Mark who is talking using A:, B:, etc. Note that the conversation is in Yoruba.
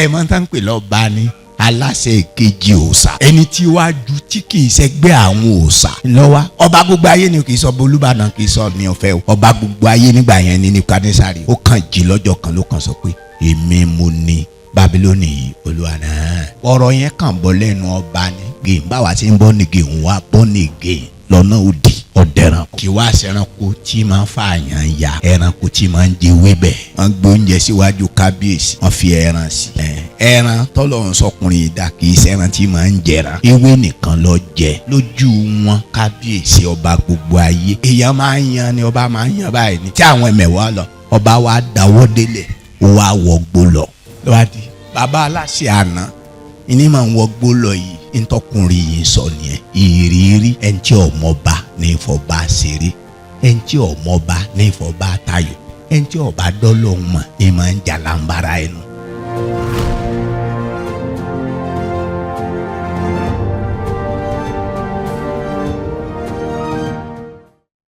A: Ẹ mọ̀ tán pè lọ́ba ni aláṣẹ ìkejì òòṣà, ẹni tí wàá ju tí kì í ṣẹgbẹ́ àwọn òòṣà lọ́wọ́. Ọba gbogbo ayé ni, kì í sọ Olúbàdàn, kì í sọ ní ọ̀fẹ́ o. Ọba gbogbo ayé nígbà yẹn ní Nebukadnesari. Ó kàn jí lọ́jọ́ kan, ló kàn sọ pé, "Èmi mo ní Babilóni yìí, Olúwa náà." Ọ̀rọ̀ yẹn kàn bọ́ lẹ́nu ọba ni gèm báwa ti ń bọ́ ní gèm wá bọ́ ní gèm lọ́nà òdì ọ̀dẹ̀ràn kì wá sẹ́ranko tí máa ń fa àyàn ya, ẹranko tí máa ń jẹ ewébẹ̀. Wọ́n gbé oúnjẹ síwájú kábíyèsí, wọ́n fi ẹran sí. Ẹran tọ́lọ̀ ń sọkùnrin ìdá kì í sẹ́ran tí máa ń jẹran, ewé nìkan lọ jẹ lójú wọn. Kábíyèsí, ọba gbogbo ayé, èèyàn máa ń yan ni, ọba máa ń yan báyìí ni tí àwọn ẹ̀mẹ̀wá lọ. Ọba wa dáwọ́ délẹ̀, ó wá wọgbó lọ lọ́wọ́ bàbá aláṣẹ àná ìní máa ń wọgbó lọ yìí. Ntọkùnrin yìí sọ nìyẹn. Ìrírí ẹni tí ọmọba ní ìfọba ṣeré, ẹni tí ọmọba ní ìfọba tayò, ẹni tí ọba dọ́lọ́hún mọ̀ ní máa ń jalambara ẹnu.